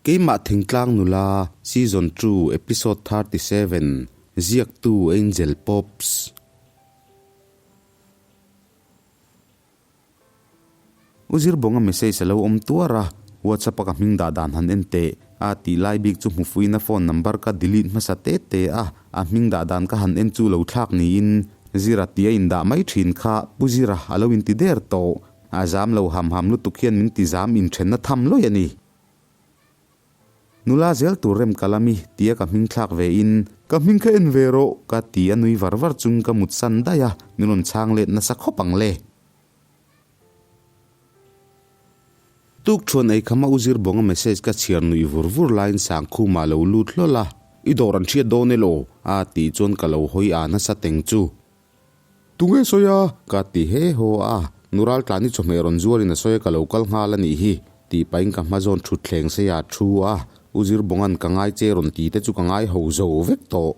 Keimah Thingtlang Nula, Season 2, Episode 37, Ziaktu Angel Pops. U Zirbawnga message a lo awm tuar a, WhatsApp a ka hming dah dan han en teh a tih lai bik chu hmufuiin a phone number ka delete hmasa te te a, a hming dah dan ka han en chu lo thlak niin Zira tih a indah mai thin kha Pu Zira a lo inti der tawh. A zam lo ham ham lutuk hian min ti zam inthenna tham lawih a ni. Nula zel tur rem ka la mi tia ka hming thlak ve in. Ka hming kha en ve rawh ka ti a nui var var chung ka mut san daih a, min rawn chhang let nasa khawp ang le. Tuk thuan ei khama u Zirbawnga message ka chhiar nuih vur vur laiin Sangkhuma lo lut hlawl a, I dawr an hriat dawn elaw? a tih chuan ka lo hawi a nasa teng chu. Tunge sawi a? Ka ti he haw a, Nu Raltlani chawhmeh rawn zuarin a sawi a ka lo kal nghal a nih hi, tih pahin ka hma zawn thut thleng sei a thu a, U Zirbawng'an ka ngai che rawn ti te chu ka ngai ho zo vek tawh.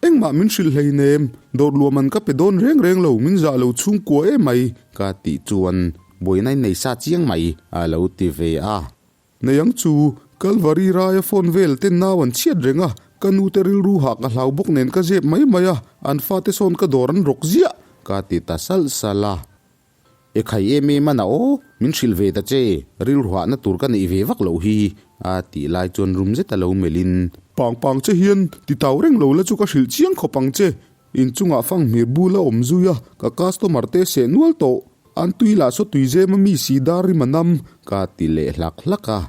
Engmah min hrilh hleinem, dawr luaman ka pe dawn reng reng lo, min zah lo chhungkua emai, ka tih chuan buaina in nei sa chiang mai a lo ti ve a. Nei ang chu, Kalvari raia phone vel ten nau an chhiat reng a, ka nu te rilru hah ka hlau bawk nen ka zep mai mai a, an fate sawn ka dawr an rawk ziah. Ka ti ta salh salh a. E khai em em a na aw, min hrilh ve ta che, rilru hahna tur ka neih ve vak loh hi, a tih lai chuan rum zet a lo melh in. Pang pang che hian ti tau reng lo la chu ka hrilh chiang khawp ang che, Inchungah fanghmir bul a awm zui a, ka customer te seh nual tawh. An tui lah saw tui zem a mi si dar rim a nam. Ka ti leh hlak hlak a.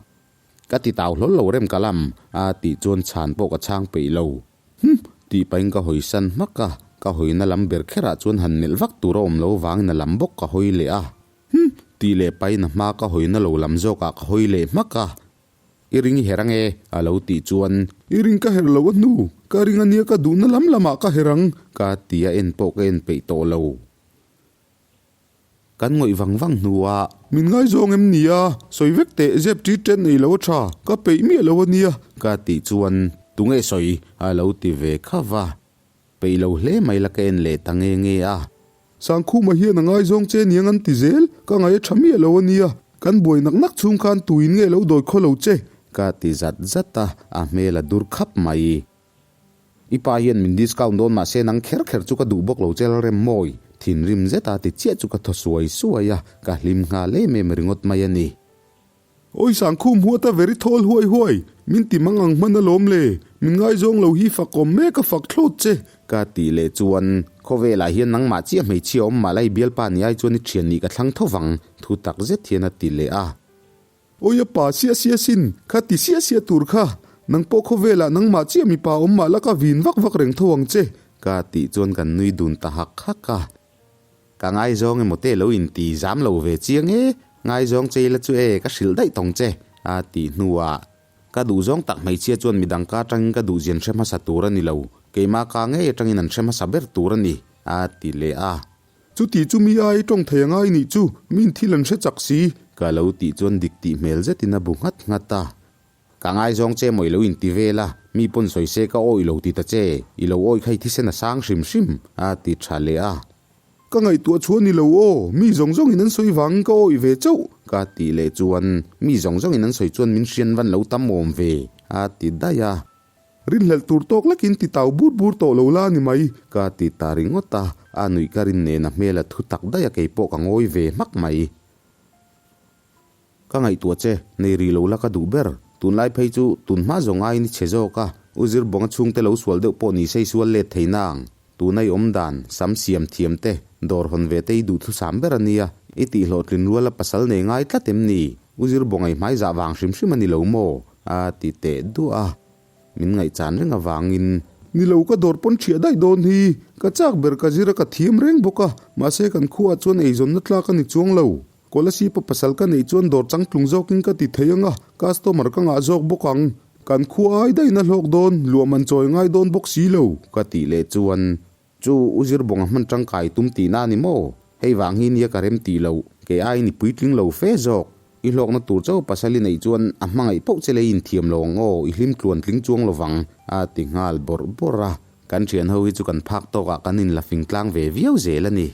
Ka ti tau hlawl lo rem ka lam, a tih chuan chhan pawh ka chhang peih lo. Hum! Tih pahin ka hawi san hmak a, ka hawina lam ber kherah chuan han melh vak tur a awm lo vangin a lam bawk ka hawi leh a. Hum! Tih leh pahin a hma ka hawina lo lam zawkah ka hawi leh hmak a. I ring i her ange, a lo tih chuan. I ring ka her lo a hnu, ka ring ania ka duhna lam lamah ka her ang. Ka ti a en pawh ka en peih tawh lo. Kan ngawih vang vang hnuah. Min ngaizawng em ni a, sawi vek teh, zep ṭit ṭet nei lo a ṭha, ka peih miah lo ania. Ka tih chuan, Tunge sawi? a lo ti ve khauh va. Peih lo hle mai la ka en leh ta nge nge a. Sangkhuma hian a ngaizawng che niang an ti zel, ka ngaih a tha miah lo a nia, kan buai nak nak chhung khan tuin nge lo dawi khaw lo che? Ka ti zat zat a, a hmel a dur khap mai. I pa hian min discount dawn mahse nang kher kher chu ka duh bawk lo che Lalremmawi, thinrim zeta ti chiah chu ka thaw suai suai a, ka hlim nghal em em ringawt mai a ni. Awi Sangkhum huata very thawl huai huai, min ti mang ang hman alawm le, min ngaizawng lo hi fak awm mek a fak thlawt che. Ka tih leh chuan, Khawvelah hian nangmah chiah hmeichhia awm mah lai bialpa ni ai chuan i thian nih ka thlang tho vang, thu tak zet hian a ti leh a. Awi a pa siah siah sin, kha ti siah siah tur kha, nang pawh khawvelah nangmah chiah mipa awm mah la ka vin vak vak reng tho ang che. Ka tih chuan kan nui dun ta hak hak a. Ka ngaizawng emaw te lo inti zam lo ve chiang e, ngaizawng che ila chu e ka hrilh daih tawng che, a tih hnuah ka duhzawng tak hmeichhia chuan midang ka atangin ka duhzian hre hmasa tur a ni lo, keimah ka ngei atangin an hre hmasa ber tur a ni, a ti leh a. Chuti chu mi ai tawng thei anga i nih chu, min thil an hre chak si. Ka lo tih chuan dik tih hmel zetin a bu nghat nghat a. Ka ngaizawng che maw i lo inti vel a, mi pawn sawi se ka awi lo ti ta che, i lo awi kha i thisen a sang hrim hrim, a ti tha leh a. Ka ngaihtuah chhuah ni lo aw, mi zawng zawngin an sawi vangin ka awi ve chauh. Ka tih leh chuan, mi zawng zawngin an sawi chuan min hrian van lo tam awm ve, a ti daih a. Rinhlelh tur tawk lekin ti tau bur bur tawh lo la ni mai. Ka ti ta ringawt a, a nuih ka rin nen a hmel a thu tak daih a keipawh ka ngawi ve hmak mai. Ka ngaihtuah che, nei rih lo la ka duh ber. Tunlai phei chu tun hma zawng aiin i chhe zawk a, U Zirbawnga chhungte lo sual deuh pawh ni sei sual let thei nang. Tuna i awm dan, sam siam thiam te, dawr hawn ve te i duh thusam ber a nia, i tihhlawhtlin ruala pasal nei ngai tlat em ni? U Zirbawnga i hmaizah vang hrim hrim a ni lo maw? A ti teh duah a. Min ngaihchan reng avangin. Ni lo ka dawr pawn ṭhiah daih dawn hi, ka chak ber ka zir a ka thiam reng bawk a, mahse kan khuaah chuan eizawnna tlak a ni chuang lo. Kolasib a pasal ka neih chuan dawr changtlung zawkin ka ti thei ang a, customer ka ngah zawk bawk ang. Kan khua ai daih na hlawk dawn, luah man chawi ngai dawn bawk si lo. Ka tih leh chuan, Chu u Zirbawnga hman tangkai tum tihna a ni maw? Hei vang hi nia ka rem tih loh, kei aiin i puitling lo fe zawk. I hlawkna tur chauh pasal i neih chuan a hmangaih pauh che lei inthiam lo ang aw, i hlim tluan tling chuang lo vang, a ti nghal bawrh bawrh a. Kan thian ho hi chu kan phak tawkah kan inla fing tlang ve viau zel a ni.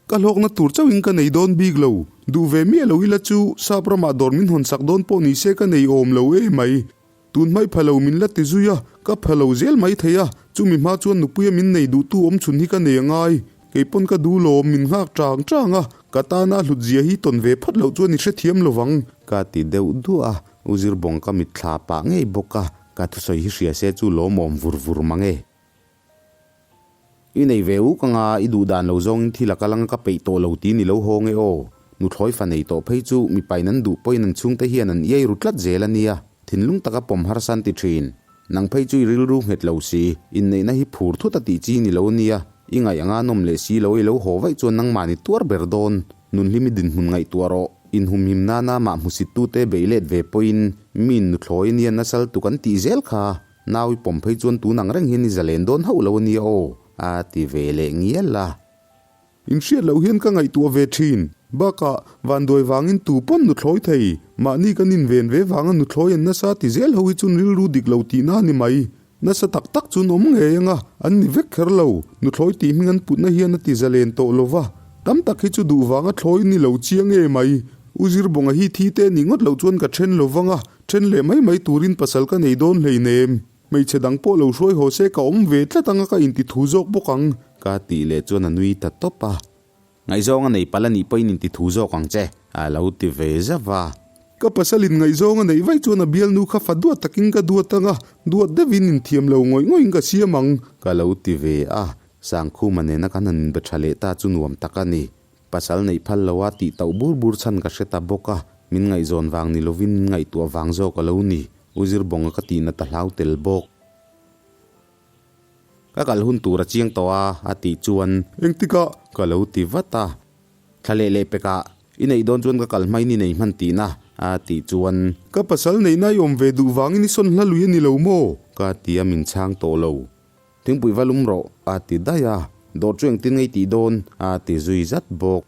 Ka hlawkna tur chauhin ka nei dawn bik lo. Duh ve miah lo ila chu sap ramah dawr min hawn sak dawn pawh ni se ka nei awm lo e mai. Tun hmai pha lo min la ti zui a, ka pha lo zel mai thei a, chumi hma chuan nupuia min nei duhtu awm chhun hi ka nei a ngai. Kei pawn ka duh lawm min nghak chang chang a, ka tana hlut zia hi tawn ve phawt loh chuan i hrethiam lo vang. Ka ti deuh duah a, U Zirbawng ka mitthla pah ngei bawk a, ka thusawi hi hria se chu lawmawm vur vur mang e. I nei ve uk anga i duh dan lo zawngin thil a kal anga ka peih tawh lo ti ni lo haw nge aw. Nuthlawi fa nei tawh phei chu mipain an duh pawhin an chhungte hian an iai ru tlat zel a nia, thinlung taka pawm harsa an ti thin. Nang phei chu i rilru nghet lo si, inneihna hi phur thut a tih chi ni lo a nia, i ngaih anga an awm leh si lo i lo haw vaih chuan nangmah ni tuar ber dawn. Nunhlimi dinhmun ngaihtuah rawh, inhumhim nana mah hmusittute beih let ve pawhin miin nuthlawi nia nasal tuk an tih zel kha. Nau i pawm phei chuan tun ang reng hian i zalen dawn hauh lo a nia aw, a ti ve leh ngial a. Inhriat loh hian ka ngaihtuah ve thin. Bakah, vanduai vangin tu pawn nuthlawi thei, mahni kan inven ve vanga nuthlawi an nasa ti zel ho hi chun rilru dik lo tihna a ni mai. Nasa tak tak chun awm ngei anga an ni vek kher lo, nuthlawi tih hming an putna hian a ti zalen tawh lo va. Tam tak hi chu duh vanga thlawi ni lo chiang e mai. U Zirbawnga hi thi te nih ngawt loh chuan ka then lo vang a, Then leh mai mai turin pasal ka nei dawn hleinem. Hmeichhe dang pawh lo hruai haw se ka awm ve tlat anga ka inti thu zawk bawk ang. Ka tih leh chuan a nui ta tawp a. Ngaihzawng a nei palh a nih pawhin inti thu zawk ang che, a lo ti ve zauh a. Ka pasal in ngaihzawng a neih vaih chuan a bialnu kha fa duat takin ka duat anga, duat deuhin inthiam lo ngawih ngawih in ka siam ang. Ka lo ti ve a. Sangkhuma nena kan han inbe tha leh ta chu nuam tak a ni. Pasal neih phal lo a tih tauh bur bur chhan ka hre ta bawk a, min ngaihzawn vang ni lovin min ngaihtuah vang zawk a lo ni. U Zirbawnga ka tihna ta hlau tel bawk. Ka kal hun tur a chiang tawh a, a tih chuan. Engtikah? Ka lo ti vat a. Thla leh leh pekah, i neih dawn chuan ka kal hmain i nei hman tihna, a tih chuan. Ka pasal neihna i awm ve duh vangin i sawn hla lui a ni lo maw? Ka ti a, min chhang tawh lo. Thingpui va lum rawh, a ti daih a. Dawr chu engtin ngei tih dawn? a ti zui zat bawk.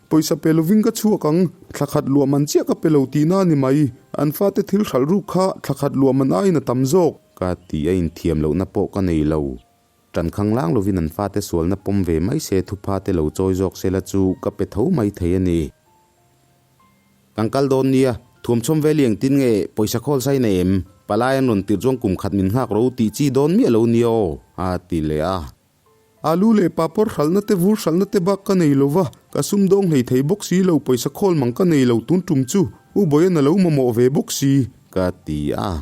Pawisa pe lovin ka chhuak ang, thla khat luah man chiah ka pe lo tihna a ni mai. An fate thil hralh ruk kha thla khat luah man aiin a tam zawk. Ka ti a inthiam lohna pawh ka nei lo. Ṭan khang lang lovin an fate sualna pawm ve mai se thupha te lo chawi zawk sela chu ka pe tho mai thei a ni. Kan kal dawn nia, thuamchhawm vel i engtin nge pawisa khawl sai nei em? Palai an rawn tirh chuan kum khat min nghak ro tih chi dawn miah lo nia aw, a ti leh a. Alu leh papawr hralhna te vur hralhna te bak ka nei lo va, ka sumdawng hlei thei bawk si lo, pawisa khawl mang ka nei lo tun tum chu U Bawian a lo mamawh ve bawk si. Ka ti a,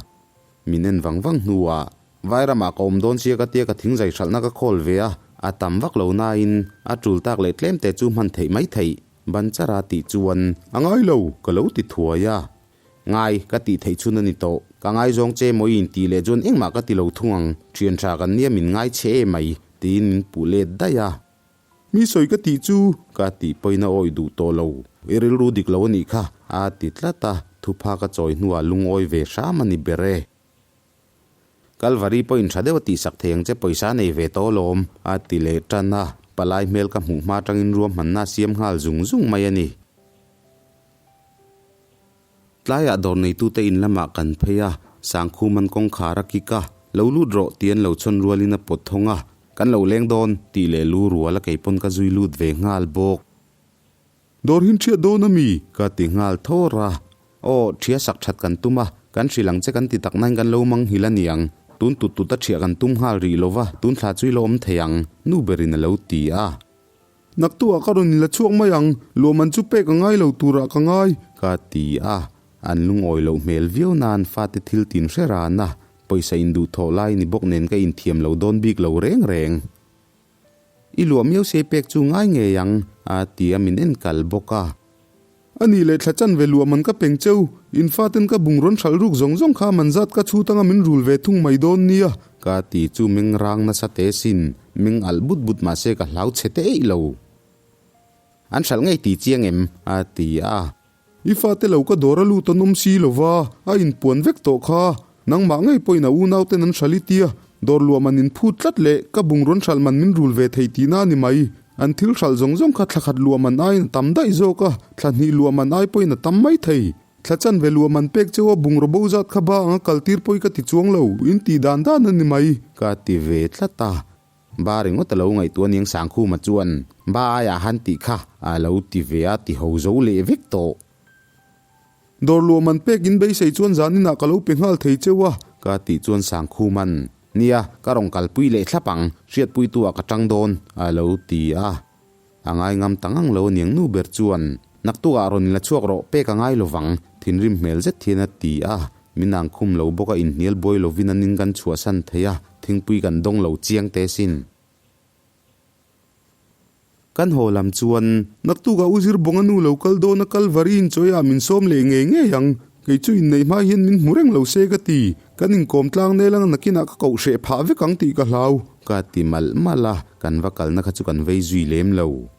min en vang vang hnuah Vairamah ka awm dawn sia ka tia ka thingzai hralhna ka khawl ve a, a tam vak lo nain a tul tak leh tlem te chu hman theih mai theih. Ban chara tih chuan. A ngai lo, ka lo ti thuai a. Ngai, ka tih theih chhun a ni tawh. Ka ngaizawng che maw i intih leh chuan engmah ka ti lo thung ang, thian tha kan nia min ngai che e mai, tiin min puh let daih a. Mi sawi ka tih chu. Ka tih pawhin a awih duh tawh lo. I rilru dik lo a nih kha, a ti tlat a, thupha ka chawi hnuah lungawi ve hram a ni ber e. Kalvari pawhin tha deuh a tihsak thei ang che pawisa nei ve tawh alawm, a ti leh tan a, palai hmel ka hmuh hma atangin ruahmanna a siam nghal zung zung mai a ni. Tlaiah dawr neitute in lamah kan phei a, Sangkhuman kawngkhar a kik a, Lo lut rawh tih an lo chhawn rualin a pawt thawng a, Kan lo leng dawn, tih leh lu rual a keipawn ka zui lut ve nghal bawk. Dawr hin ṭhiat dawn a mi? Ka ti nghal thawr a. Aw, ṭhia sak ṭhat kan tum a, kan hrilh ang che kan ti tak nain kan lo mang nghilh a niang. Tun tut tut a ṭhiah kan tum nghal rih lo va, tun thla chu i la awm thei ang, nu berin a lo ti a. Naktuah ka rawn inla chhuak mai ang, luahman chu pek a ngai lo turah ka ngai. Ka ti a, an lungawi loh hmel viau nan fate thil tin hre ran a, pawisa induhthawh lai ni bawk nen ka inthiam lo dawn bik lo reng reng. I luah miau sei pek chu ngai ngei ang, a ti a min en kal bawk a. A nih leh thla chan ve luah man ka peng cheu, in faten ka bung rawn hralh ruk zawng zawng kha man zat ka chhut anga min rul ve thung mai dawn nia. Ka ti chu meng rang nasa te sin, meng alh but but mahse ka hlau chhe te eih lo. An hralh ngei ti chiang em? a ti a. I fate lo ka dawr a lut an awm si lo va, a inpuan vek tawh kha. Nangmah ngei pawhin a unauten an hralh i tia, dawr luah man in phut tlat leh ka bungrawn hralh man min rul ve thei tihna a ni mai. An thil hralh zawng zawng kha thla khat luah man aiin a tam daih zawk a, thla hnih luah man ai pawhin a tam mai thei. Thla chanve luah man pek cheu a bungraw bo zat kha ba anga kaltir pawi ka ti chuang lo, in tih dan dan a ni mai. Ka ti ve tlat a. Ba ringawt a lo ngaihtuah aniang Sangkhuma chuan ba aiah han tih kha a lo ti ve a ti ho zo leh vek tawh. Dawr luah man pek in beisei chuan zaninah ka lo pe nghal thei cheu a. Ka tih chuan Sangkhuman, Nia, ka rawn kalpui leh thlap ang, hriatpuitu ah ka tang dawn, a lo ti a. A ngai ngam ta ngang lo aniang nu ber chuan, Naktukah rawn inla chhuak rawh, pek a ngai lovang, thinrim hmel zet hian a ti a. Min ang khum lo bawk a inhnial buai lovin an in kan chhuahsan thei a, thingpui kan dawng lo chiang teh sin. Kan haw lam chuan, Naktukah u zir bawng a nu lo kal dawn a Kalvari inchawi ah min sawm leh ngei ngei ang. Kei chu inneih hma hian min hmu reng lo se ka ti. Kan inkawm tlang nel anga nakinah ka koh hreh phah vek ang tih ka hlau. Ka ti malh malh a, kan va kalna kha chu kan vei zui lem lo.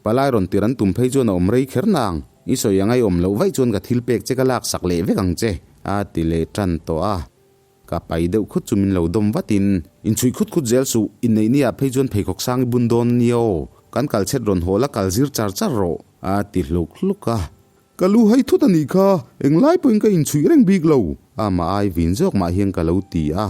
Palai rawn tir an tum phei chuan a awm rei kher nang. I sawi anga i awm loh vaih chuan ka thil pek che ka lak sak leh vek ang che, a ti leh tan tawh a. Ka pai deuh khut chu min lo dawm vatin, Inchhuih khut khut zel suh, inneih ni ah phei chuan pheikhawk sang i bun dawn ania aw, kan kal chhet rawn haw la kal zir char char rawh, a ti hluk hluk a. Ka lu hai thut a nih kha, englai pawhin ka inchhuih reng bik lo. Amah ai vin zawk mah hian ka lo ti a.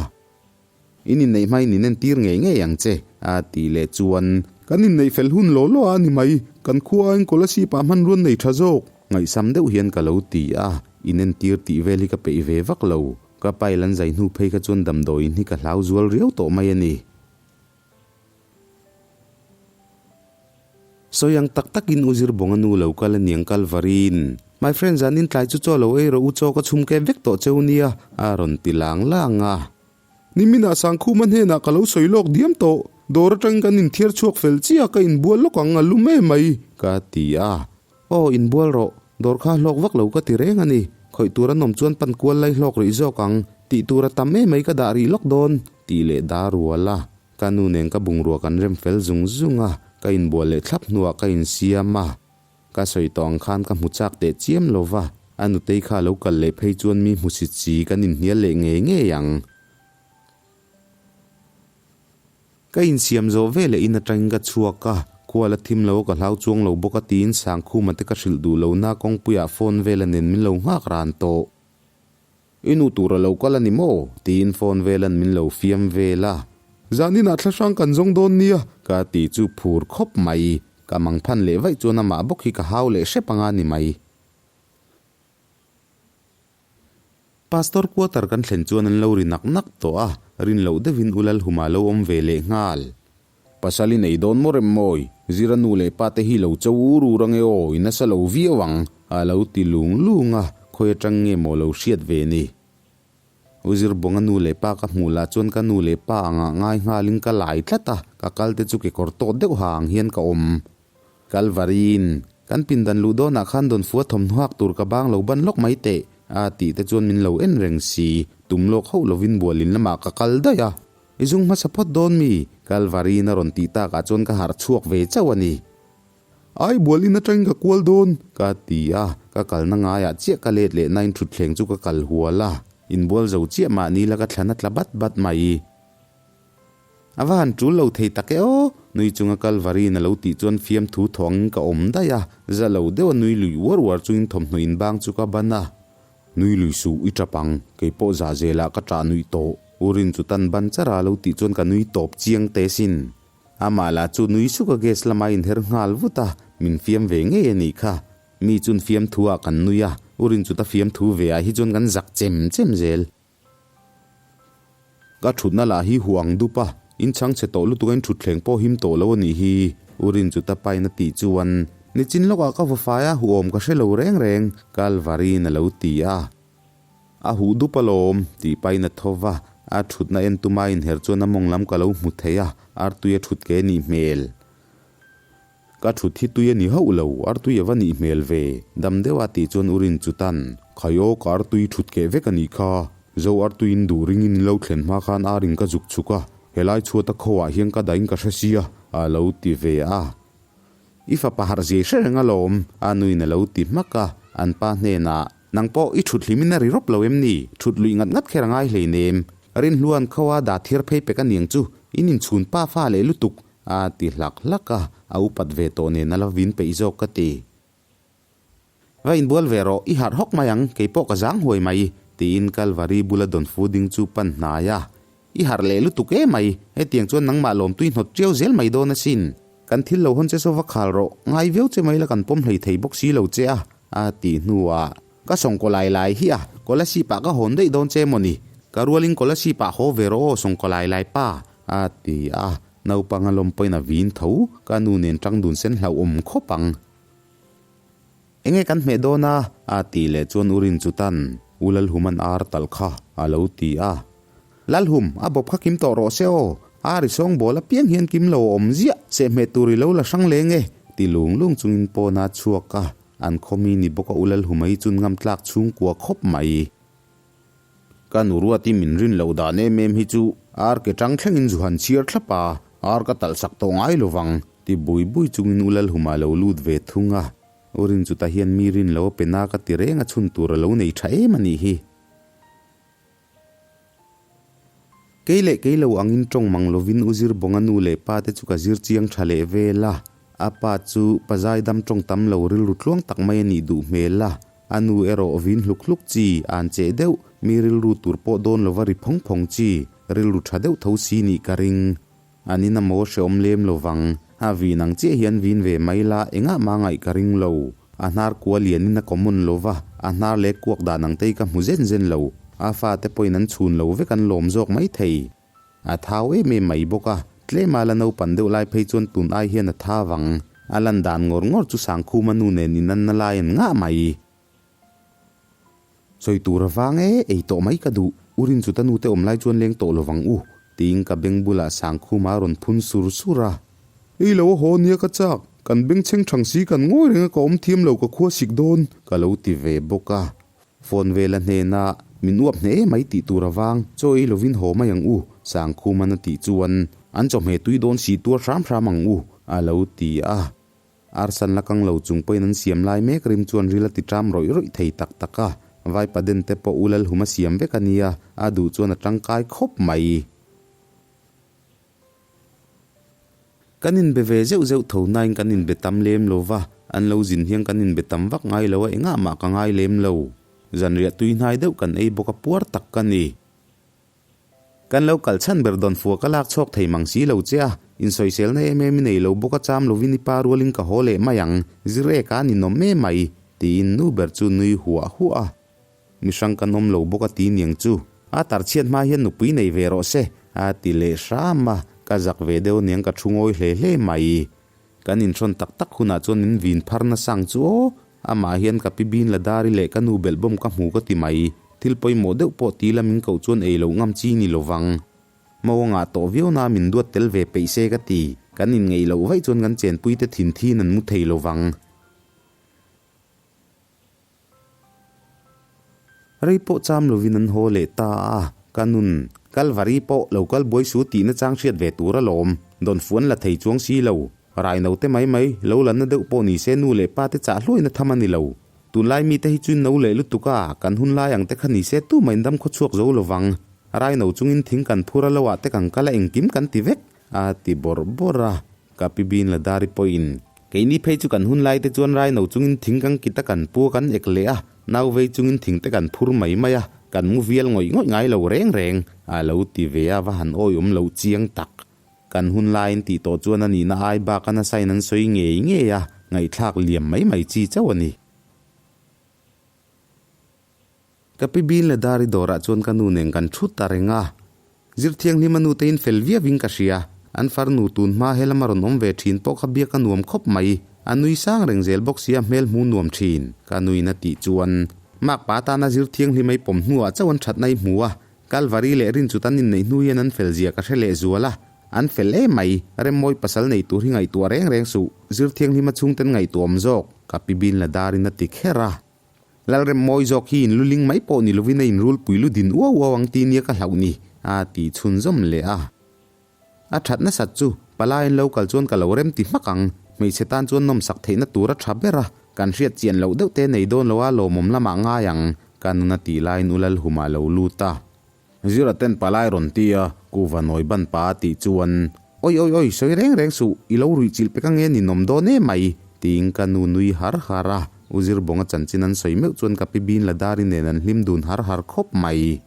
In inneih hmain in entir ngei ngei ang che, a tih leh chuan. Kan inneih fel hun law law a ni mai, kan khua aiin Kolasib ah hmanruan nei tha zawk. Ngaihsam deuh hian ka lo ti a, in entir tih vel hi ka peih ve vak lo. Ka pail an zai hnu phei kha chuan damdawiin hi ka hlau zual riau tawh mai a ni. Sawi ang tak takin u Zirbawnga nu lo kal aniang Kalvarin. My friend zanin tlai chu chaw lo ei rawh u chaw ka chhum kep vek tawh cheu nia a rawn ti lang lang a. Niminah Sangkhuma hnenah ka lo sawi lawk diam tawh. Dawr atangin kan inthiar chhuak fel chiah ka inbual lawk ang a lum em mai. Ka ti a. Aw inbual rawh, dawr kha hlawk vak lo ka ti reng a ni. Khawih tur an awm chuan pan kual lai hlawk rih zawk ang, tih tur a tam em mai ka dah rih lawk dawn, tih leh dar rual a. Ka nu nen ka bungrua kan rem fel zung zung a, ka inbual leh thlap hnuah ka insiam a. Ka sawi tawh ang khan ka hmu chak teh chiam lo va, a nutei kha a lo kal leh phei chuan mi hmusit si kan inhnial leh ngei ngei ang. Ka insiam zawh ve leh in atangin ka chhuak a, khual a thim lo a ka hlau chuang lo bawk a tiin Sangkhuma te ka hrilh duh lo na kawngpuiah phone vela nen min lo nghak ran tawh. I nu tur a lo kal a ni maw? tiin phone velan min lo fiam vel a. Zaninah thla hrang kan zawng dawn nia. Ka ti chu phur khawp mai. Ka mangphan leh vaih chuan amah bawk hi ka hau leh hrep anga ni mai. Pastor quarter kan thlen chuan an lo ri nak nak tawh a, rin loh deuhin U Lalhuma lo awm ve leh nghal. Pasal i nei dawn maw rem mawi, Zira nu leh pa te hi lo cho ur ur ange aw, i nasa lo viau ang, a lo ti lung lung a, khawi atang nge maw lo hriat ve ni. U Zirbawnga nu leh pa ka hmuh lah chuan ka nu leh pa angah ngai nghalin ka lai tlat a, ka kal te chu kekawr tawt deuh ha ang hian ka awm. Kalvarin, kan pindan luh dawnah khan dawnfua thawmhnaw hak tur ka bang lo ban lawk mai teh, a tih te chuan min lo en reng si, tum lawk hauh lovin bualin lamah ka kal daih a. I zung hmasa phawt dawn mi? Kalvarin a rawn tih takah chuan ka harh chhuak ve chauh a ni. Ai bualin atangin ka kual dawn. Ka ti a, ka kalna ngaiah chiah ka let leh nain thutthleng chu ka kal hual a, inbual zo chiah mahni la ka thlan a tla bat bat mai. A va han tul lo thei tak e aw! Nui chunga Kalvarin a lo tih chuan fiamthu thawngin ka awm daih a, za lo deuha nui lui uar uar chungin thawmhnaw inbang chu ka ban a. Nui lui suh i tap ang, kei pawh zah zelah ka tah nuih tawh. U Rin chu tan ban char a lo tih chuan ka nui tawp chiang teh sin. Amah lah chu nui suk a gas lama inher nghal vut a, min fiam ve ngei a nih kha. Mi chun fiamthu ah kan nui a, U Rin chu ta fiamthu ve ah hi chuan kan zak chem chem zel. Ka thutna lah hi huang dup a, in chhang chhe tawh lutuk a in thutthleng pawh him tawh lo a nih hi, U Rin chu ta pain a tih chuan nichin lawkah ka va fai a, huhawm ka hre lo reng reng, Kalvarin a lo ti a. A huh dup alawm, tih pain a tho va, a thutna en tuma inher chuan a mawng lam ka lo hmu thei a, artui a thut ke nih hmel. Ka thut hi tui a ni hauh lo, artui a va nih hmel ve, dam deuh a tih chuan Urin chutan, Khai aw, ka artui thut keh vek a nih kha, Zo artuiin duh ringin in lo thlen hma khan arin ka zuk chhuk a, helai chhuata kho ah hian ka dahin ka hre sia, a lo ti ve a. I fapa harh zia i hre reng alawm, a nuin a lo ti hmak a, an pa hnenah, Nang pawh i thut hlimin a ri rawp lo em ni? Thut luih ngat ngat kher a ngai hleinem. Rinhluan kho a dah thiar phei pek a niang chu, in inchhun pa fa leh lutuk, A ti hlak hlak a, a upat ve tawh nen a la vin peih zawk ka ti. Va inbual ve rawh, i harh hawk mai ang, kei pawh ka zang huai mai, tiin Kalvari bula dawnfu ding chu pan hnai a. I harh leh lutuk emai, hetiang chuan nangmah lawmtui hnawt ṭiau zel mai dawn asin. Kan thil lo hawn che saw va khal rawh, ngai viau che mai la kan pawm hlei thei bawk si lo che a, a tih hnuah ka sawngkaw lai lai hi a, Kolasib ah ka hawn daih dawn che mawni? Ka rualin Kolasib ah haw ve rawh aw sawngkaw lai lai pa, a ti a, naupang a lawm pawhin a vin tho, ka nu nen ṭang dun sen hlauhawm khawp ang. Enge kan hmeh dawn a? a tih leh chuan U Rinchutan, U Lalhuman ar talh kha a lo ti a. Lalhum, a bawp kha kim tawh rawh se aw, ar i sawng bawl apiang hian kim lo a awm ziah, sehhmeh tur i lo la hrang leng e, ti lung lung chungin pawn a chhuak a, an khawmi ni bawk a U Lalhuma hi chun ngam tlak chhungkua khawp mai. Ka nu ruati min rin loh dan em em hi chu ar ke tang thlengin zu han chhiar thlap a, ar ka talh sak tawh ngai lo vang, ti bui bui chungin U Lalhuma lo lut ve thung a. U Rinchuta hian mi rin lo a pe na ka ti reng a chhun tur a lo nei tha em a nih hi. Kei leh kei lo angin tawng mang lovin U Zirbawnga nu leh pa te chu ka zir chiang tha leh vel a, a pa chu pa zaidam tawng tam lo rilru tluang tak mai a nih duh hmel a, A nu erawh vin hluk hluk chi, an cheh deuh, mi rilru tur pawh dawn lova ri phawng phawng chi, rilru tha deuh tho si nih ka ring. An in a maw hreawm lem lo vang, a vin ang chiah hian vin ve mai la engah mah ngaih ka ring lo. A hnar kua lian in a common lo va, a hnar leh kuak dan ang te hi ka hmu zen zen lo. A fate pawhin an chhun lo vek an lawm zawk mai thei. A thau em em mai bawk a, tlema la naupan deuh lai phei chuan tun ai hian a tha vang. A lan dan ngawr ngawr chu Sangkhuma nu nen inanna lai an ngah mai. Sawi tur a vang e, ei tawh mai ka duh, U Rinchuta nu te awm lai chuan leng tawh lovang u, tiin ka beng bulah Sangkhuma a rawn phun sur sur a. Ei lo a haw nia ka chak, kan bengchheng thang si kan ngawi reng a ka awm thiam lo ka khua sik dawn, ka lo ti ve bawk a. Phone vela hnena min uap hneh mai tih tur avang chaw ei lovin haw mai ang u, Sangkhuman a tih chuan an chawhmeh tui dawn si tuar hram hram ang u, a lo ti a. Arsan la kang lo chung pawhin an siam lai mek rim chuan ril a ti ṭam rawih rawih thei tak tak a, Vaipaden te pawh u Lalhuma siam vek a nia, a duh chuan a ṭangkai khawp mai. Kan inbe ve zeuh zeuh tho nain kan inbe tam lem lo va, an lo zin hian kan inbe tam vak ngai lo a, engah mah ka ngai lem lo. Zanriah tui hnai deuh kan ei bawk a puar tak ka ni. Kan lo kal chhan ber dawn fua ka lak chhawk thei mang si lo che a, insawiselna em em i nei lo bawk a cham lovin i pa rualin ka haw leh mai ang, zir ek a ninawm em mai, tiin nu ber chu nui huah huah a. Mi hrang kan awm lo bawk a ti niang chu. A tarchhiat hma hian nupui nei ve rawh se, a ti leh hram a, ka zak ve deuh niang ka thu ngawi hle hle mai. Kan inhrawn tak tak hunah chuan min vin phar nasa ang chu aw, amah hian ka pi bin la dari leh ka nu belhbawm ka hmu ka ti mai. Thil pawimawh deuh pawh ti la min koh chuan ei loh ngam chi ni lovang. Mawngah tawh viau na min duat tel ve peih se ka ti. Kan inngeih loh vaih chuan kan chenpuite thin thin an mu thei lovang. Rei pawh cham lovin an haw leh ta a, ka nun, Kalvari pawh lo kal buai su tihna chang hriat ve tur alawm, dawnfu an la thei chuang si lo. Raino te mai mai, lo la na deuh pawh ni se nu leh pa te chah hluaina tham a ni lo. Tunlai mite hi chuin no leh lutuk a, kan hun lai ang te kha ni se tumah in dam khaw chhuak zo lovang. Raino chungin thing kan phur a lo ah te kan kal a engkim kan ti vek, a ti bawrh bawrh a. Ka pi bin la dari pawhin, Keini phei chu kan hun lai te chuan raino chungin thing kan kit a kan pu a kan ek leh a, nau vei chungin thing te kan phur mai mai a, kan mu vial ngawih ngawih ngai lo reng reng, a lo ti ve a, va han awiawm lo chiang tak. Kan hun laiin tih tawh chuan a nihna ai bak a nasa in an sawi ngei ngei a, ngaihthlak liam mai mai chi chauh a ni. Ka pi Bin la Dari dawrah chuan ka nu nen kan thut ta reng a. Zir thianghlim a nute in fel viau in ka hria. An farnu tun hma he lama rawn awm ve thin pawh kha biak a nuam khawp mai. A nui sang reng zel bawk sia hmel hmu nuam thin. Ka nuin a tih chuan Makpa tana zir thianghlim ei pawm hnuah chauh an thatna i hmu a. Kalvari leh Rinchut an inneih hnu hian an fel zia ka hre leh zual a. An fel em mai. Remmawi pasal nei tur hi ngaihtuah reng reng suh. Zir thianghlim a chhungten ngaihtuah awm zawk. Ka pi Bin la Darin a ti kher a. Lalremmawi zawk hi in luling mai pawh ni lovin a inrulpui lu din uau uau ang ti nia ka hlauh ni, a ti chhunzawm leh a. A that nasat chu, palaiin lo kal chuan ka lo rem ti hmak ang, hmeichhe tan chuan nawmsak theihna tur a tha ber a, kan hriat chian loh deuh te nei dawn lo a lawmawm lamah ngai ang, ka nun a tih laiin U Lalhuma lo lut a. Zira ten palai rawn ti a, kuhva nawi ban pa a tih chuan, Oi oi oi, sawi reng reng suh, i lo ruih chilh pek ange ninawm dawn em mai, tiin ka nu nui har har a, U Zirbawnga chanchin an sawi meuh chuan ka pi Bin Ladari nen an hlim dun har har khawp mai.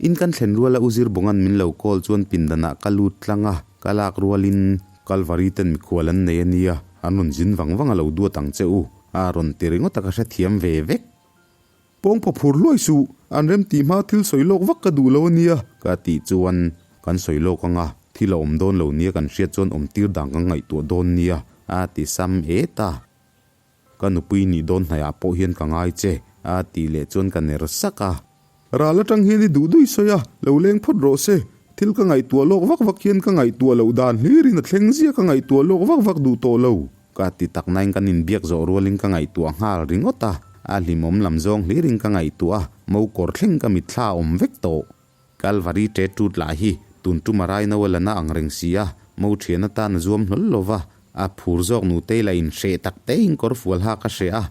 In kan thlen ruala U Zirbawnga'n min lo call chuan pindanah ka lut tlang a, ka lak rualin Kalvari ten mikhual an nei a nia, an rawn zin vang vang a lo duat ang che u, a rawn ti ringawt a ka hrethiam ve vek. Pawngpaw phur hluai suh, an rem tih hma thil sawi lawk vak ka duh lo a nia. Ka tih chuan kan sawi lawk ang a, thil a awm dawn lo nia kan hriat chuan awm tir dan kan ngaihtuah dawn nia, a ti sam et a. Ka nupui nih dawn hnaiah pawh hian ka ngai che, a tih leh chuan ka ner sak a. Ral atang hian i duh dui sawi a, lo leng phawt rawh se. Thil ka ngaihtuah lawk vak vak hian ka ngaihtuah loh dan hlirin a thleng zia ka ngaihtuah lawk vak vak duh tawh lo. Ka ti tak nain kan inbiak zawh rualin ka ngaihtuah nghal ringawt a, a hlimawm lam zawng hlirin ka ngaihtuah a, mo kawr thleng ka mitthla a awm vek tawh. Kalvari ṭe ṭut lah hi tun ṭum a rai no a la na ang reng si a, mo ṭhian atan a zuam hlawl lo va, a phur zawk nutei lah inhreh tak tein kawr fual hak a hreh a.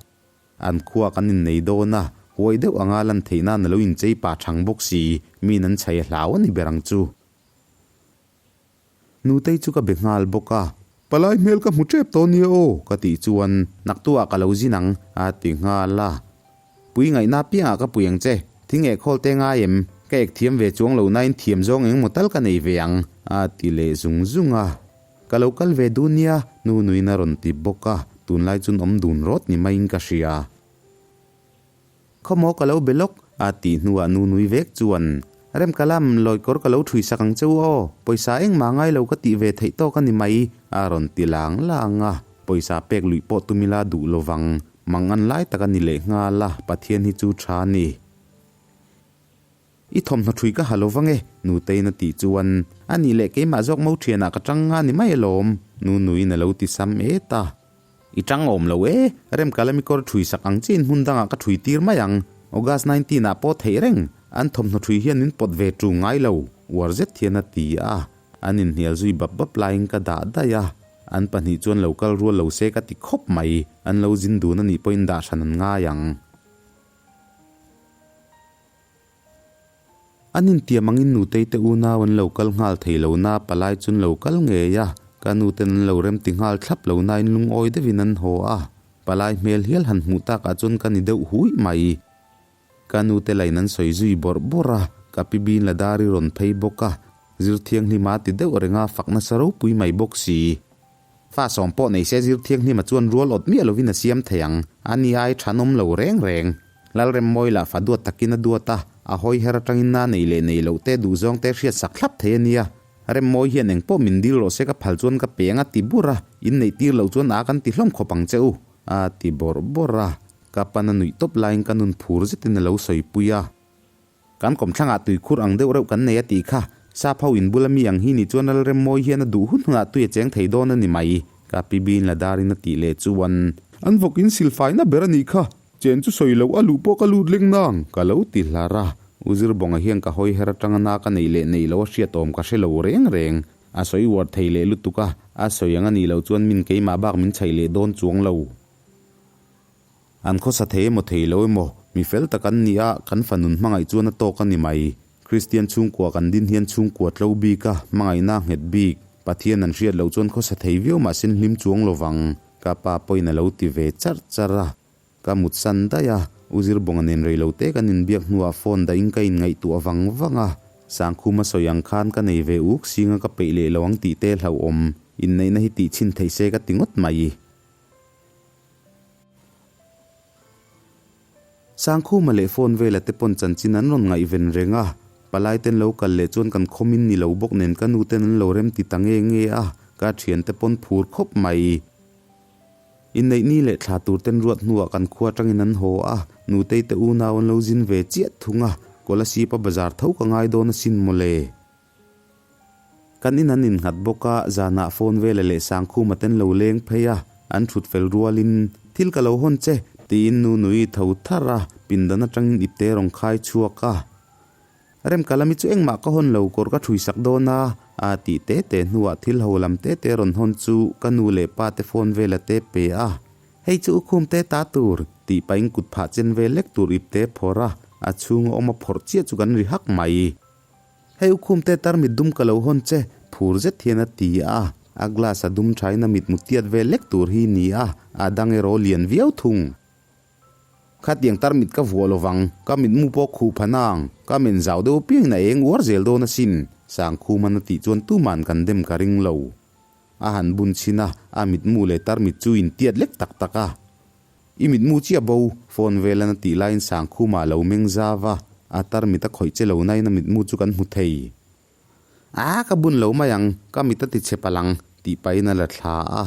An khua kan innei dawn a, huai deuh anga lan theih nan a lo inchei pah thang bawk si, miin an chhai a hlau a ni ber ang chu. Nutei chu ka be nghal bawk a. Palai hmel ka hmu tep tawh nia aw, ka tih chuan naktuah ka lo zin ang, a ti nghal a. Pui ngaihna piangah ka pui ang che, thing eh khawl te ngai em? Ka ek thiam ve chuang lo nain thiam zawng engemaw tal ka nei ve ang, a ti leh zung zung a. Ka lo kal ve dun nia, nu nuin a rawn ti bawk a, tunlai chun awm dun rawt ni maiin ka hria. Khawmaw ka lo be lawk, a tih hnuah nu nui vek chuan, Remkalam, lawi kawr ka lo ṭhui sak ang che u aw, pawisa engmah ngai lo ka tih ve theih tawk a ni mai, a rawn ti lang lang a, pawisa pek luih pawh tumila duh lovang, mang an lai tak a ni leh nghal a, Pathian hi chu ṭha a ni. I thawmhnaw ṭhui ka ha lo vang e, Nutein a tih chuan, A nih leh keimah zawk mo ṭhianah ka ṭang nga ni mai alawm, nu nuin a lo ti sam et a. I ṭang awm lo e, Remkalami kawr ṭhui sak ang chiin hmun dangah ka ṭhui tir mai ang, August 19 ah pawh theih reng, an thawmhnaw ṭhui hian min pawt ve ṭung ngai lo, uar zet hian a ti a. An inhnial zui bap bap laiin ka dah daih a, an pahnih chuan lo kal rual lo se ka ti khawp mai, an lo zin dun a nih pawhin dah hran an ngai ang. An intiam angin nutei te unau an lo kal nghal thei lo na, palai chu an lo kal ngei a, ka nuten an lo rem ti nghal thlap lo nain lungawi deuhin an haw a, palai hmel hial han hmuh takah chuan ka ni deuh huih mai. Ka nute lain an sawi zui bawrh bawrh a, ka pi bin la dar i rawn phei bawk a, zir thianghlim a ti deuh reng a, fak nasa ropui mai bawk si. Fa sawm pawh nei se zir thianghlim a chuan rual awt miah lovin a siam thei ang, a ni ai thanawm lo reng reng. Lalremmawi lah fa duat takin a duat a, a hawi her atangin na nei leh nei loh te duhzawng te hriat sak thlap thei a nia. Remmawi hian engpawh min dil rawh se ka phal chuan ka peng a ti bur a, in neih tir loh chuan a kan ti hlawm khawp ang che u, a ti bawrh bawrh a. Ka pan a nuih tawp laiin ka nun phur zetin a lo sawipui a. Kan kawmthlangah tuikhur ang deuh reuh kan nei a tih kha. Sap ho in bula mi ang hi nih chuan Lalremmawi hian a duh hun hunah tui a cheng thei dawn a ni mai, ka pi Bin la darin a tih leh chuan. An vawk in silfaina ber a nih kha, chen chu sawi loh a luh pawh ka lut leng nang. Ka lo ti hlar a, U Zirbawnga hian ka hawi her atanga na ka neih leh neih loh a hriat awm ka hre lo reng reng. A sawi uar thei leh lutuk a, a sawi ang a nih loh chuan min keimah bak min chhaih leh dawn chuang lo. An khawsa thei emaw thei lo emaw, mi fel tak an ni a, kan fanun hmangaih chuan a tawk a ni mai. Kristian chhungkua kan din hian chhungkua tlo bik a, hmangaihna a nghet bik. Pathian an hriat loh chuan khawsa thei viau mahse hlim chuang lo vang. Ka pa pawhin a lo ti ve charh charh a. Ka mutsan daih a, U Zirbawnga nen rei lo te kan inbiak hnuah phone dahin ka inngaihtuah vang vang a. Sangkhuma sawi ang khan ka nei ve uk singa ka peih leh lo ang tih te hlauhawm. Inneihna hi tih chhin theih se ka ti ngawt mai. Sangkhuma leh phone vela te pawn chanchin an rawn ngaihven reng a, palai ten lo kal leh chuan kan khawmin ni lo bawk nen ka nu ten an lo rem ti ta nge nge a, ka thian te pawn phur khawp mai. Inneih ni leh thla tur ten ruat hnuah kan khua atangin an haw a, nutei te unau an lo zin ve chiah thung a, Kolasib a bazar tho ka ngai dawn asin mawle. Kan in an innghat bawk a, zanah phone vela leh Sangkhuma ten lo leng phei a, an thut fel rualin, Thil ka lo hawn che, tiin nu nui tho thar a, pindan atangin ipte rawn khai chhuak a. Remkalami chu engmah ka hawn lo kawr ka thui sak dawn a, a tih te te hnuah thil ho lam te te rawn hawn chu ka nu leh pa te phone vela te pe a, Hei chu ukhum te ta tur, tih pahin kut phah chen vel lek tur ipte phawrh a, a chhunga awm a phawrh chiah chu kan ri hak mai. Hei ukhum te tarmit dum ka lo hawn che, phur zet hian a ti a, a glass a dum thain a mitmu tiat vel lek tur hi ni a, a dang erawh lian viau thung. Khatiang tarmit ka vuah lovang, ka mitmu pawh khuh pha nang, ka men zau deuh apiangin a eng uar zel dawn asin, Sangkhuman a tih chuan tuman kan dem ka ring lo. A han bun chhin a, a mitmu leh tarmit chu intiat lek tak tak a. I mitmu chiah bo, phone velan a tih laiin Sangkhuma a lo meng zau a, a tarmit a khawih che lo nain a mitmu chu kan hmu thei. A, ka bun lo mai ang, ka mit a ti chhe palh ang, tih pahin a la thla a.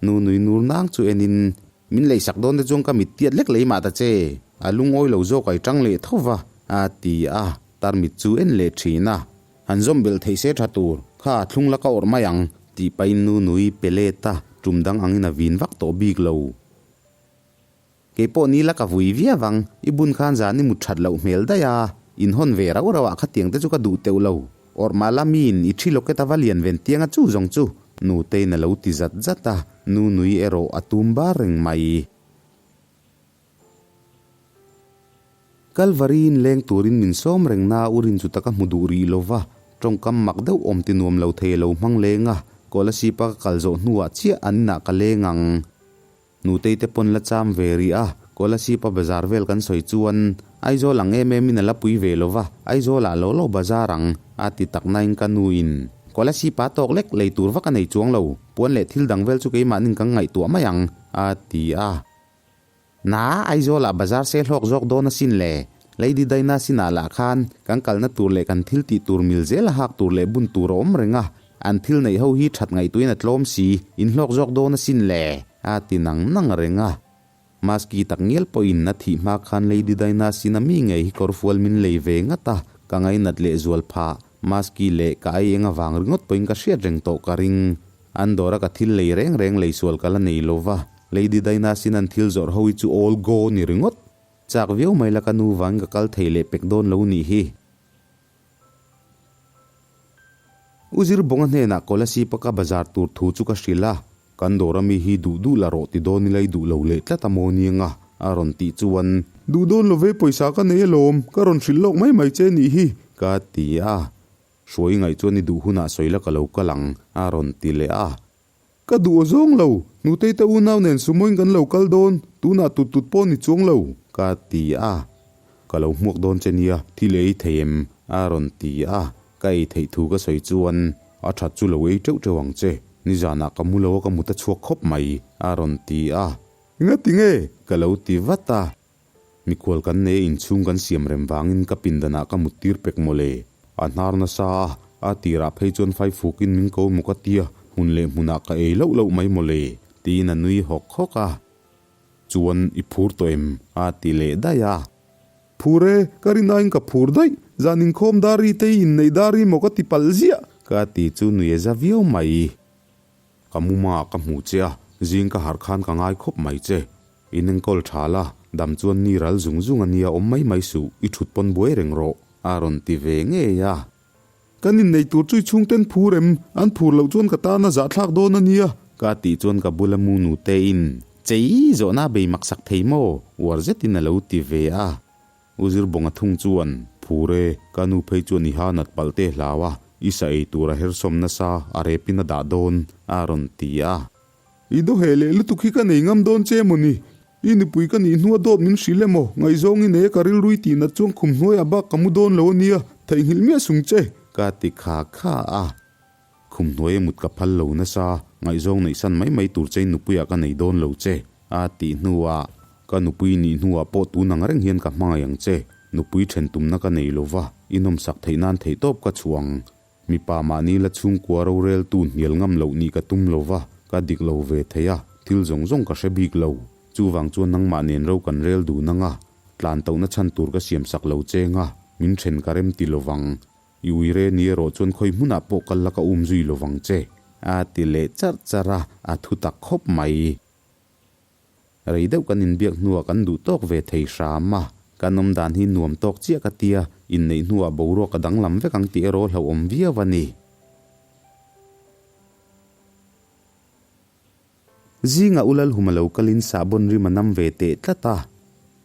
Nu nui nur nang chu enin, Min leisak dawn te chuan ka mit tiat lek lei mah ta che, a lungawi lo zawk ai tang leh tho va, a ti a, tarmit chu en leh thin a. Han zawm belh theih se tha tur, kha thlung la ka awrh mai ang, tih pahin nu nui pe let a, tum dang angin a vin vak tawh bik lo. Kei pawh ni la ka vui viau ang, i bun khan zan i mut that loh hmel daih a, in hawn ve rauh rauh ah khatiang te chu ka duh teuh lo. Awrh mah la miin i thi locket a va lian ven tiang a chu zawng chu Nutei'n a lo ti zat zat a, nu nui erawh a tum bar reng mai. Kalvari in leng turin min sawm reng na u rin chu ta ka hmu duh rih lo va, tawngkam mak deuh awm ti nuam lo thei a lo hmang leng a, Kolasib a ka kal zawh hnuah chiah an inah ka leng ang. Nutei te pawn la cham ve rih a, Kolasib a bazar vel kan sawi chuan Aizawl ang em em in a la pui ve lo va, Aizawl ah lo lo bazar ang, a ti tak nain ka nu in Kolasib a tawk lek lei tur vak a nei chuang lo, puan leh thil dang vel chu keimahnin kan ngaihtuah mai ang, a ti a. Na, Aizawl ah bazar se hlawk zawk dawn asin le, Lady Daina sinah lah khan kan kalna tur leh kan thil tih tur mil zel a hak tur leh bun tur a awm reng a, An thil neih ho hi that ngaihtuahin a tlawm si, in hlawk zawk dawn asin le, a ti nang nang reng a. Maski tak ngial pawhin a thih hma khan Lady Daina sin a mi ngei hi kawrfual min lei ve ngat a, ka ngainat leh zual phah. Maski leh ka ai eng avang ringawt pawhin ka hriat reng tawh ka ring. An dawra ka thil lei reng reng lei sual ka la nei lo va, Lady Daina sin an thil zawrh ho hi chu all go ni ringawt. Chak viau mai la ka nu vangin ka kal thei leh pek dawn lo nih hi. U Zirbawnga hnenah Kolasib a ka bazar tur thu chu ka hrilh a, kan dawr ami hi duh duh la rawh ti dawn ila i duh lo leh tlat a maw niang a, a rawn tih chuan. Duh dawn lo ve pawisa ka nei alawm, ka rawn hrilh lawk mai mai che nih hi. Ka ti a, Hruai ngaih chuan i duh hunah sawi la ka lo kal ang, a rawn ti leh a. Ka duh aw zawng lo, Nutei te unau nen sumoin kan lo kal dawn, tunah tut tut pawh ni chuang lo. Ka ti a, ka lo hmuak dawn che nia, thil ei thei em? a rawn ti a, ka ei theih thu ka sawi chuan, A that chu lo ei teuh teuh ang che, nizanah ka mu lo a ka mut a chhuak khawp mai, a rawn ti a. Engati nge? Ka lo ti vat a. Mikhual kan nei a inchhung kan siam rem vangin ka pindanah ka mut tir pek mawle. A hnar nasa a, a tirah phei chuan fai fukin min ko maw ka tia, hmun leh hmunah ka ei loh loh mai mawle, tiin a nui hawk hawk a. Chuan i phur tawh em? a ti leh daih a. Phur e, ka rinaiin ka phur daih, zan inkhawm dar ri te i inneih dar ri maw ka ti palh ziah. Ka ti chu nui a za viau mai. Ka muma ka hmuh che a, zing ka harh khan ka ngai khawp mai che. In enkawl tha la, dam chuan ni ral zung zung a nia awm mai mai suh, i thut pawn buai reng rawh, a rawn ti ve ngei a. Kan inneih tur chu i chhungten phur em? An phur loh chuan ka tan a zahthlak dawn a nia. Ka tih chuan ka bula mu nute-in, Chei, zawhna bei maksak thei maw? uar zetin a lo ti ve a. U Zirbawnga thung chuan, Phur e, ka nu phei chuan i ha nat palh te hlau a, i sa ei tur a hersawm nasa, a repin a dah dawn, a rawn ti a. I dawheh leh lutuk hi ka nei ngam dawn che emaw ni? I nupui ka nih hnua dawt min hrilh emaw? Ngaihzawng i nei a ka rilru i tih nat chuan khum hnuaiah bak ka mu dawn lo a nia, theihnghilh miah sung che. Ka ti kha kha a. Khum hnuaia mut ka phal lo nasa, ngaihzawng neihsan mai mai tur chein nupuiah ka nei dawn lo che, a tih hnuah, Ka nupui nih hnuah pawh tun ang reng hian ka hmangaih ang che, nupui then tumna ka nei lo va, i nawmsak theih nan theihtawp ka chhuah ang. Mipa mahni la chhungkua roreltu hnial ngam loh nih ka tum lo va, ka dik lo ve thei a, thil zawng zawng ka hre bik lo. Chuvang chuan nangmah nen ro kan rel dun ang a, tlan tohna chhan tur ka siamsak lo cheng a, min then ka rem ti lo vang. I uire ni erawh chuan khawi hmunah pawh kal la ka um zui lo vang che, a ti leh charh charh a, a thu tak khawp mai. Rei deuh kan inbiak hnuah kan duh tawk ve thei hram a, kan awm dan hi nuam tawk chiah ka tia, inneih hnuah boruak a danglam vek ang tih erawh hlauhawm viau a ni. Zingah U Lalhuma lo kalin sahbawn rim a nam ve teh tlat a.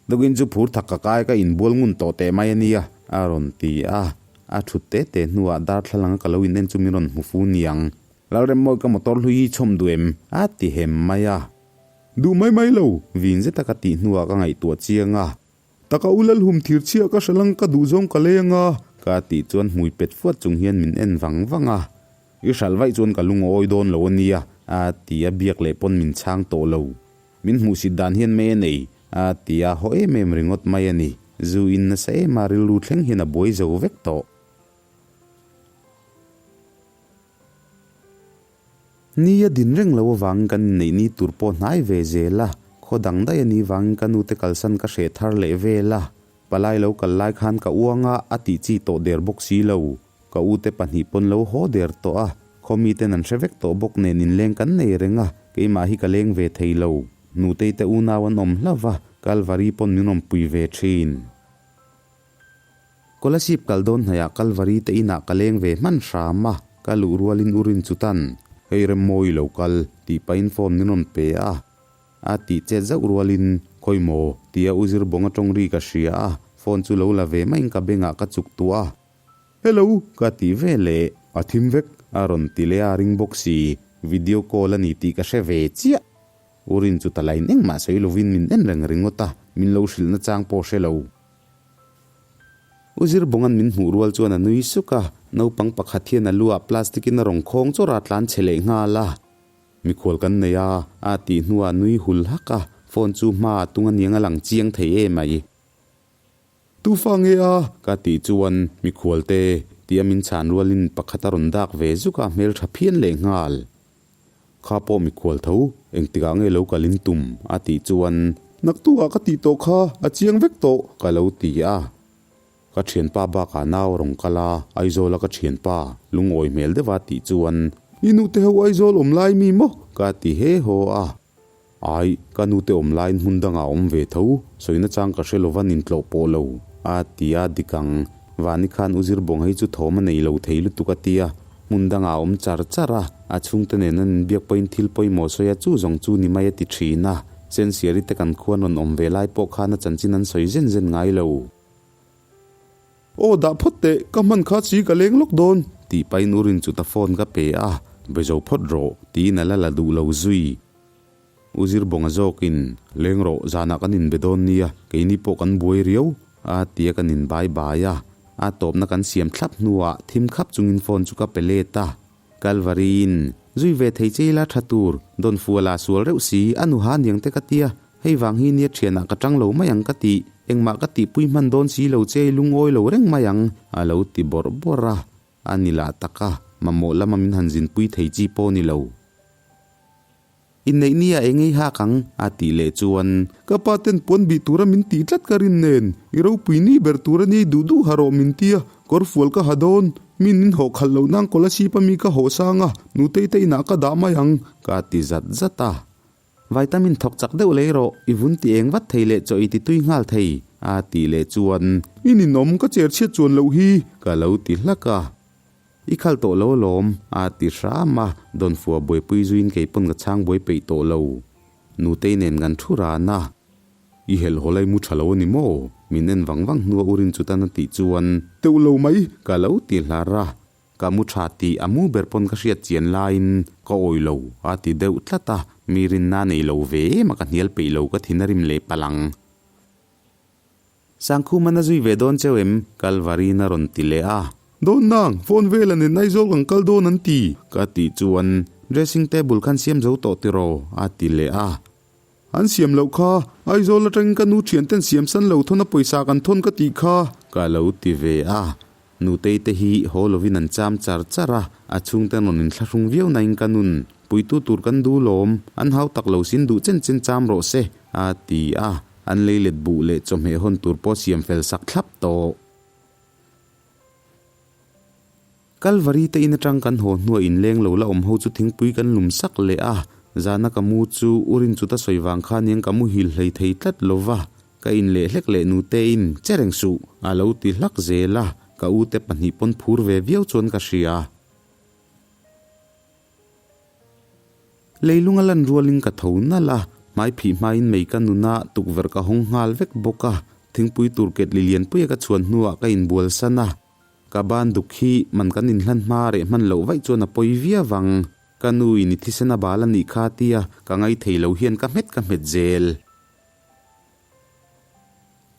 Tukin chu phur thak ka kai ka inbual ngun tawh teh mai a nia, a rawn ti a. A thut te te hnuah darthlalang a ka lo in en chu min rawn hmu fu niang. Lalremmawi ka motor hlui hi chhawm duh em? a ti hem mai a. Duh mai mai lo. Vin zeta ka tih hnuah ka ngaihtuah chiang a. Taka u Lalhum thir chhiah ka hre lang ka duh zawng ka lei anga. Ka tih chuan hmui pet fuat chung hian min en vang vang a. I hralh vaih chuan ka lungawi dawn lo ania a ti a biak leh pawn min chhang tawh lo. Min hmuhsit dan hian mei a nei a ti a haw em em ringawt mai a ni. Zu in nasa em a rilru thleng hian a buai zo vek tawh. Ni a din reng lo avangin kan inneih ni tur pawh hnai ve zel a, khaw dang daih a nih vangin ka nute kalsan ka hreh thar leh vel a. Palai lo kal lai khan ka uang a, a tih chi tawh der bawk si lo. Ka ute pahnih pawn lo haw der tawh a, khaw miten an hre vek tawh bawk nen inleng kan nei reng a, keimah hi ka leng ve thei lo. Nutei te unau an awm hlauh va, Kalvari pawn min awmpui ve thin. Kolasib kal dawn hnaihah Kalvari te inah ka leng ve hman hram a, ka luh rualin u Rin chutan, Hei Remmawi lo kal, tih pahin phone min rawn pe a. A tih chet zauh rualin, Khawi maw? tia u Zirbawnga tawng ri ka hria a, phone chu lo la ve maiin ka bengah ka chuk tuah a. Hello! Ka ti ve leh, a thim vek, a rawn ti leh a ring bawk si, video call a ni tih ka hre ve chiah. U Rin chu ta lain engmah sawi lovin min en reng ringawt a, min lo hrilh nachang pawh hre lo. U Zirbawnga'n min hmuh rual chuan a nui suk a, naupang pakhat hian a lu ah plastic in a rawn khawng chawrh a tlan chhe leh nghal a. Mikhual kan nei a, a tih hnuah a nui hul hak a, phone chu hma a tung aniang a lang chiang thei em ai. Tu fa nge a? Ka tih chuan mikhual te tia min chhan rualin pakhat a rawn dak ve zuk a, hmeltha phian leh nghal. Kha pawh mikhual tho, engtikah nge lo kal in tum? a tih chuan. Naktukah ka tih tawh kha a chiang vek tawh. Ka lo ti a. Ka thianpa bakah nau a rawn kal a, Aizawla ka thianpa, lungawi hmel deuha tih chuan. I nute ho Aizawl awm lai mi maw? Ka ti he haw a. Ai, ka nute awm laiin hmun dangah a awm ve tho, sawina chang ka hre lova nin tlawh pawh lo, a ti a, dik ang. Vani khan U Zirbawng hei chu thawm a nei lo thei lutuk a ti a, hmun dangah a awm char char a, a chhungte nen an inbiak pawhin thil pawimawh sawi a chu zawng chu ni mai a ti thin a, Sensiari te kan khuan rawn awm ve lai pawh khan a chanchin an sawi zen zen ngai lo. Aw dah phawt teh, ka hman kha chi ka leng lawk dawn. Tih pahin U Rinchuta phone ka pe a, be zo phawt rawh, tiin a la la duh lo zui. U Zirbawnga zawkin, Leng rawh, zanah kan inbe dawn nia, keini pawh kan buai riau, a ti a kan inbai bai a. A tawpna kan siam thlap hnuah thim khap chungin phone chu ka pe let a. Kalvari-in, Zui ve thei che ila tha tur, dawn fual a sual reuh si, a nuha niang te ka tia, hei vang hi nia thianah ka tang lo mai ang ka ti, engmah ka tihpui hman dawn si lo che i lungawi lo reng mai ang, a lo ti bawrh bawrh a. A ni lah tak a, mamawh lama min han zinpui thei chi pawh ni lo. Inneih ni a engei hak ang, a tih leh chuan. Ka pa ten puan bih tura min tih tlat ka rin nen, i ropui ni ber tur a ni duh duh ha rawh min tia, kawr fual ka ha dawn, min min hawh khalh loh nan Kolasib a mi ka hawh sang a, nutei te inah ka dah mai ang. Ka ti zat zat a. Vitamin thawk chak deuh lei rawh, i vun ti eng vat thei leh chaw i ti tui nghal thei, a tih leh chuan. I ninawm ka cher chhiat chuan loh hi. Ka lo ti hlak a. I khal tawh lo alawm, a ti hram a, Dawnfua buaipui zuiin kei pawn ka chhang buai peih tawh lo. Nutei nen kan thu ran a. I helh haw lai mu tha lo a ni maw? Min en vang vang hnua u Rinchutan a tih chuan. Teuh lo mai! Ka lo ti hlar a. Ka mu tha tih a mu ber pawn ka hriat chian laiin ka awi lo, a ti deuh tlat a. Mi rinna nei lo ve em a ka hnial peih lo ka thin a rim leh palh ang. Sangkhuman a zui ve dawn cheu em? Kalvarin a rawn ti leh a. Dawn nang, phone vela nen Aizawl kan kal dawn an ti. Ka tih chuan, Dressing table khan siam zo tawh tiraw? a ti leh a. An siam loh kha, Aizawl atangin ka nu thian ten siam san lo thawn a pawisa kan thawn ka tih kha. Ka lo ti ve a. Nutei te hi haw lovin an cham char char a, a chhungte an rawn inthlahrung viau nain ka nun, puitu tur kan duh lawm, an hau tak lo sin duh chen chen cham rawh se, a ti a. An lei let buh leh chawhmeh hawn tur pawh siam fel sak thlap tawh. Kalvari te in atang kan haw hnuah inleng lo la awm ho chu thingpui kan lum sak leh a, zana ka mu chu u Rinchuta sawi vang khan hian ka muhil hlei thei tlat lo va, ka in leh hlek leh nute in che reng suh a lo ti hlak zel a, ka u te pahnih pawn phur ve viau chuan ka hria. Leilung a lan rualin ka tho nalh a, hmai phih hmain mei ka nun a, tukverh ka hawng nghal vek bawk a, thingpui tur ketli lianpuia ka chhuan hnuah ka inbual san a, ka ban duk hi man kan inhlan hma reh hman loh vaih chuan a pawi viau ang. Ka nu in i thisen a bal a nih kha tia ka ngaithei lo hian ka hmet ka hmet zel.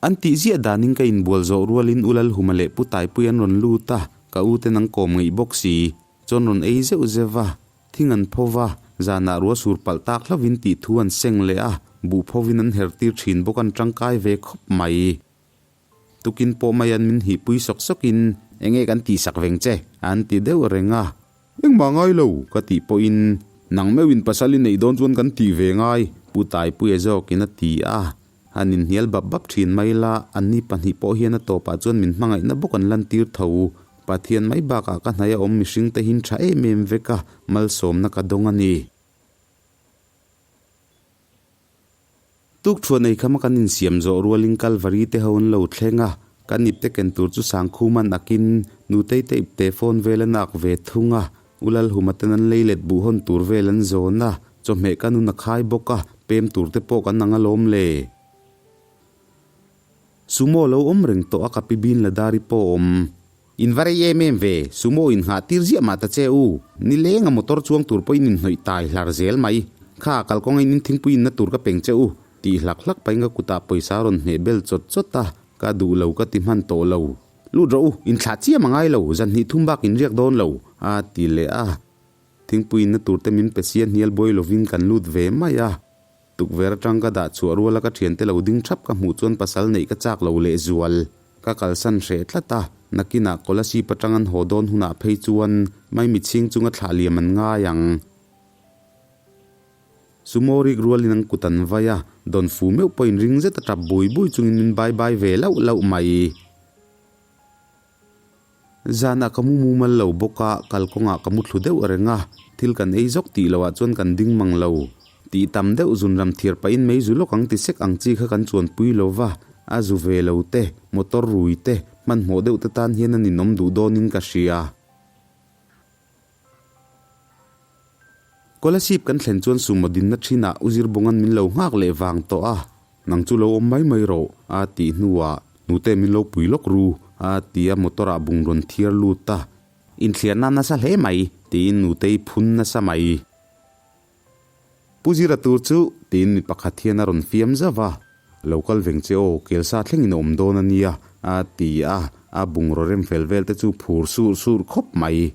An tih ziah danin ka inbual zawh rualin U Lalhuma leh Pu Taipui an rawn lut a, ka u ten an kawm ngeih bawk si. Chuan rawn ei zeuh zeuh va, thing an pho va, zanah rua sur palh tak hlauhin tih thu an seng leh a, buh phovin an her tir thin bawk an tangkai ve khawp mai. Tukin pawh mai an min hihpui sawk sawkin enge kan tihsak veng che? an ti deuh reng a. Engmah ngai lo, ka tih pawhin nang meuhin pasal i neih dawn chuan kan tih ve ngai, Pu Taipuia zawkin a ti a. Han inhnial bap bap thin mai la, anni pahnih pawh hian a tawpah chuan min hmangaihna bawk an lantir tho. Pathian mai bakah ka hnaih a awm mihring te hin tha em em vek a, malsawmna ka dawng a ni. Tukṭhuan ei khama kan insiam zawh rualin Kalvari te ho an lo thleng a, kan ipte ken tur chu Sangkhuman akin Nutei te ipte phone vel an ak ve thung a, U Lalhuma ten an lei let buh hawn tur vel an zawn a, chawhmeh ka nun a khai bawk a, pem tur te pawh kan ang alawm le. Sumo lo awm reng tawh a ka pi bin Ladari pawh awm. In va rei em em ve, sumo in nghah tir ziah mah ta che u. Nileng a motor chuang tur pawhin in hnawih tai hlar zel mai. Kha kalkawng in in thingpui inna tur ka peng che u, tih hlak hlak pahin ka kutah pawisa rawn hmeh bel chawt chawt a, ka duh lo ka ti hman tawh lo. Lut rawh u, in thlah chiam a ngai lo, zan hnih thum bak in riak dawn lo, a ti leh a. Thingpui inna tur te min pe sia hnial buai lovin kan lut ve mai a. Tukver atang ka dah chhuah ruala ka thiante lo ding thap ka hmuh chuan pasal neih ka chak lo lehzual. Ka kalsan hreh tlat a, nakinah Kolasib atang an haw dawn hunah phei chuan maimichhing chunga thlah liam an ngai ang. Sumo rik rualin an kut an vai a, dawn fu meuh pawhin ring zet a tap bui bui chungin min bai bai ve lauh lauh mai. Zanah ka mu mumal lo bawk a, kalkawngah ka mu thlu deuh reng a, thil kan ei zawk tih loh ah chuan kan ding mang lo. Tih tam deuh zun ram thiar pahin mei zu lawk ang ti sek ang chi kha kan chuanpui lo va, a zu ve lo te, motor rui te, hmanhmawh deuh te tan hian a ninawm duh dawnin ka hria. Kolasib kan thlen chuan sumo dinna thinah U Zirbunga'n min lo nghak leh vang tawh a, Nang chu lo awm mai mai rawh, a tih hnuah, Nute min lo pui lawk ru, a ti a motor ah bung rawn thiar lut a. Inthliarna nasa hle mai, tiin Nutei phun nasa mai. Pu Zira tur chu, tiin mi pakhat hian a rawn fiam zauh a. Lo kal veng che aw, kelsa thlengin a awm dawn a nia, a ti a, a bungraw rem fel vel te chu phur sur sur khawp mai.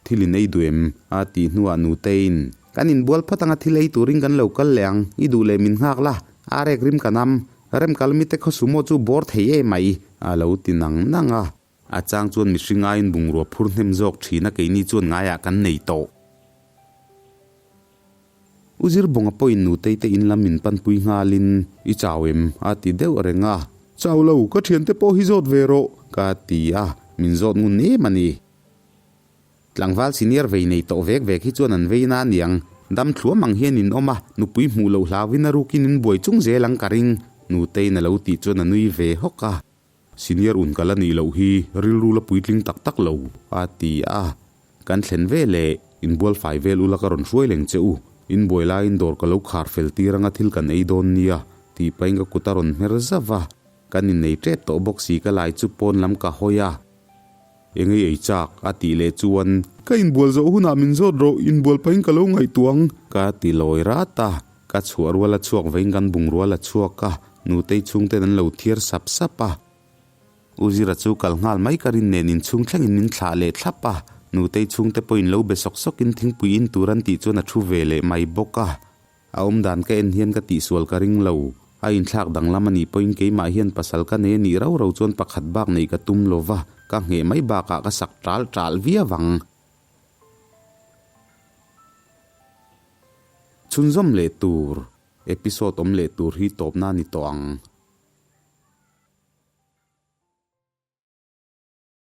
Thil in ei duh em? a tih hnuah Nutei'n, Kan inbual phawt anga thil ei turin kan lo kal leh ang, i duh leh min nghak la, a rek rim ka nam, rem kal mite khaw sumo chu bawr thei em mai, a lo ti nang nang a. A chang chuan mihring aiin bungrua phur hnem zawk thin a keini chuan ngaiah kan nei tawh. U Zirbawnga pawhin Nutei te in lam min panpui nghalin, I chau em? a ti deuh reng a. Chau lo, ka thiante pawh hi zawt ve rawh, ka ti a, min zawt ngun em a ni. Tlangval senior vei nei tawh vek vek hi chuan an vei na aniang. Dam thluam ang hian in awm a, nupui hmuh loh hlauhin a rukin in buai chung zel ang ka ring, Nutei'n a lo tih chuan a nui ve hawk a. Senior un kal a nih loh hi rilru la puitling tak tak lo, a ti a. Kan thlen ve leh, inbual fai vel ula ka rawn hruai leng che u, inbuai laiin dawr ka lo khar fel tir anga thil kan ei dawn nia, tih pahin ka kut a rawn hmer zauh a. Kan innei tep tawh bawk si ka lai chu pawn lam ka hawi a. Engei ei chak, a tih leh chuan. Ka inbual zawh hunah min zawt rawh, inbual pahin ka lo ngaihtuah ang. Ka ti lawi rat a, ka chhuah rual a chhuak veiin kan bungrua la chhuak a, nutei chhungten an lo thiar sap sap a. U Zira chu kal nghal mai ka rin nen inchhung thlengin min thlah leh thlap a, nutei chhungte pawhin lo be sawk sawkin thingpui in tur an tih chuan a thu ve leh mai bawk a. A awmdan ka en hian ka tihsual ka ring lo. A inthlak danglam a nih pawhin keimah hian pasal ka nei a nih rau rau chuan pakhat bak neih ka tum lo va, ka ngheh mai bakah ka sak ṭal ṭal viau ang. Chhunzawm leh tur, episode awm leh tur hi tawpna a ni tawh ang.